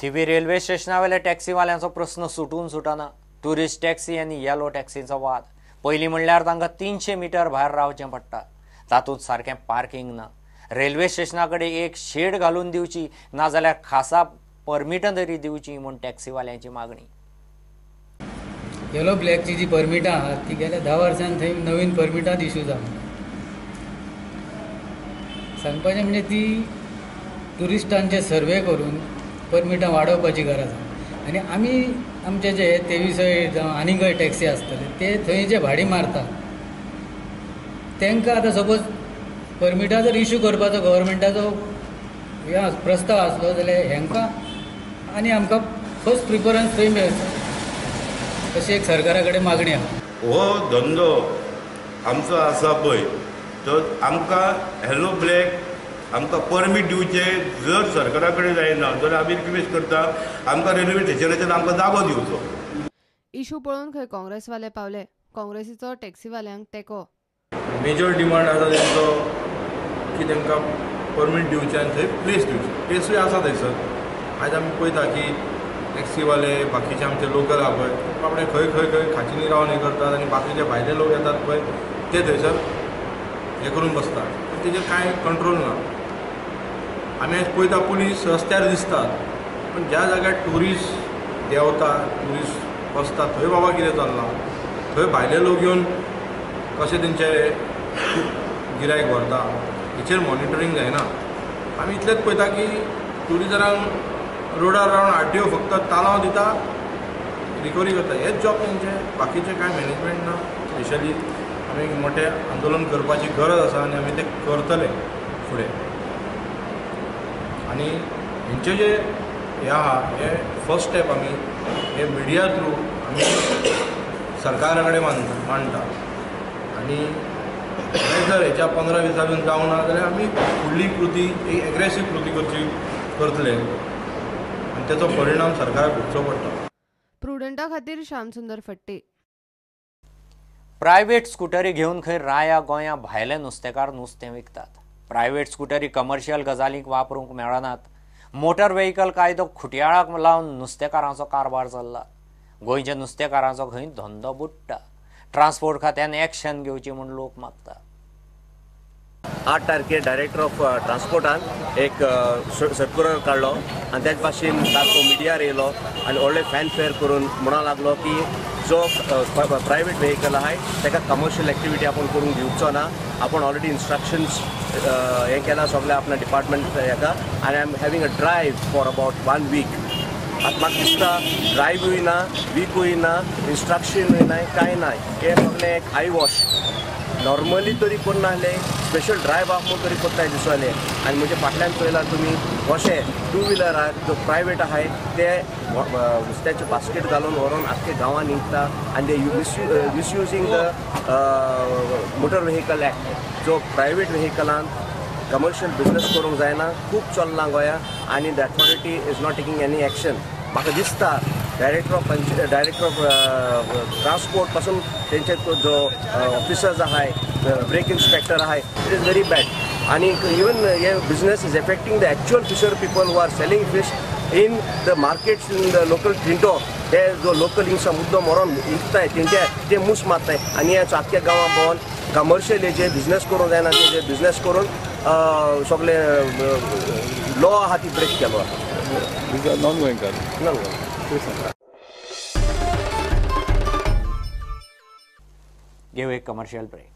थिवी railway स्टेशनावेल्या टॅक्सीवाल्यांचो प्रस्न सुटून सुटना. ट्युरिस्ट टॅक्सी आनी येलो टॅक्सीचो वाद. पयलीं म्हणल्यार तांकां 300 मिटर भायर रावचें पडटा, तातूंत सारकें पार्किंग ना. रेल्वे स्टेशना कडेन एक शेड घालून दिवची, नाजाल्यार खासा परमिटां तरी दिवची म्हूण टॅक्सीवाल्यांची मागणी. येलो ब्लॅकची जी परमिटां आहात ती गेल्या 10 वर्सांत थंय नवीन परमिटां इशू जावंक. सांगपाचें म्हणजे ती ट्युरिस्टांचे सर्वे करून परमिटां वाडोवपाची गरज आसा. आनी आमी आमचे जे 23 जावं आनीकय टॅक्सी आसतले ते थंय जे भाडी मारतात तांकां आतां सपोज परमिटां जर इशू करपाचो गव्हर्मेंटाचो हे प्रस्ताव आसलो जाल्यार हेंकां आनी आमकां फर्स्ट प्रिफरन्स थंय मेळचो अशी एक सरकारा कडेन मागणी आसा. हो धंदो आमचो आसा पळय तर आमकां हॅलो ब्लॅक आमकां परमीट दिवचें जर सरकारा कडेन जायना जाल्यार आमी रिक्वेस्ट करता आमकां रेल्वे स्टेशनाचेर आमकां जागो दिवचो. इशू पळोवन खंय काँग्रेसवाले पावले. काँग्रेसीचो टॅक्सीवाल्यांक तेंको. मेजर डिमांड आसा तेंचो की तांकां परमीट दिवचें आनी थंय प्लेस दिवची. प्लेसूय आसा थंयसर. आयज आमी पळयता की टॅक्सीवाले बाकीचे आमचे लोकल आहा पळय बाबडे खंय खंय खंय खाचींनी रावन हें करतात आनी बाकीचे भायले लोक येतात पळय ते थंयसर हें करून बसतात. पूण तेजेर कांय कंट्रोल ना. आमी आयज पळयता पुलीस रस्त्यार दिसतात पण ज्या जाग्यार ट्युरिस्ट देंवता ट्युरिस्ट बसता थंय बाबा कितें चल्लां, थंय भायले लोक येवन कशें तेंचे गिरायक व्हरता हेचेर मॉनिटरींग जायना. आमी इतलेंच पळयता की ट्युरिजरांक रोडार रावन आरटीओ फक्त तालांव दिता, रिकवरी करता, हेच जॉब तेंचे, बाकीचें कांय मॅनेजमेंट ना. स्पेशली आमी मोठें आंदोलन करपाची गरज आसा आनी आमी तें करतले फुडें. आनी हेंचे जे हें आहा हें फर्स्ट स्टेप आमी हे मिडिया थ्रू आमी सरकारा कडेन मांडटा आनी हें जर हेच्या 15 दिसां बीन जावंक ना जाल्यार आमी फुडली कृती एक एग्रेसीव कृती करतले आनी तेचो परिणाम सरकाराक भोगचो पडटा. प्रुडंटा खातीर श्यामसुंदर फट्टे. प्रायव्हेट स्कुटरी घेवन खंय राया गोंया भायले नुस्तेकार नुस्तें विकतात. प्रायव्हेट स्कुटरी कमर्शियल गजालींक वापरूंक मेळनात. मोटर व्हेकल कायदो खुटयाळाक लावन नुस्तेकारांचो कारभार चल्ला. गोंयच्या नुस्तेकारांचो खंय धंदो बुडटा. ट्रान्सपोर्ट खात्यान एक्शन घेवची म्हूण लोक मागता. 8 तारखेर डायरेक्टर ऑफ ट्रान्सपोर्टान एक सर्कुलर काडलो आनी त्याच भाशेन सारको मिडियार येयलो आनी व्हडले फॅनफेअर करून म्हणूंक लागलो की जो प्रायवेट व्हेकल आहाय ताका कमर्शियल एक्टिविटी आपूण करूंक दिवचो ना. आपूण ऑलरेडी इन्स्ट्रक्शन्स हें केलां सगळें आपल्या डिपार्टमेंट हेका आनी I am having a drive for about 1 week. आतां म्हाका दिसता ड्रायव्हूय ना, वीकूय ना, इन्स्ट्रक्शनूय ना, कांय ना. हें सगळें एक I wash normally तरी करनासले, स्पेशल ड्रायव्ह आहा म्हूण तरी करताय दिसोलें. आनी म्हज्या फाटल्यान चोयला तुमी कशें टू व्हिलर आहा जो प्रायवेट आहाय ते नुस्त्याचें बास्केट घालून व्हरोन आख्खे गांवांत विकता आनी ते misusing the motor vehicle act. जो प्रायवेट व्हेकलान कमर्शियल बिजनस करूंक जायना, खूब चल्लां गोंया आनी the authority is not taking any action. म्हाका दिसता डायरेक्टर ऑफ ट्रान्सपोर्ट पासून तेंचे जो ऑफिसर्स आहाय, ब्रेक इन्स्पेक्टर आहाय, it is very bad. आनी इवन हे business is affecting the actual fisher people who are selling fish in the markets in the local Tinto. हे जो लोकल हिंगा मुद्दो मरोन विकताय तिंटे ते मूस मारताय आनी हे आख्ख्या गांवां भोंवन कमर्शियल हेजे बिजनस करूंक जायना तेजे बिजनस करून सगळे लॉ आहा ती ब्रेक केलो आहा. नॉन गोंयकार नॉन गोंयकार. घेऊ एक कमर्शियल ब्रेक.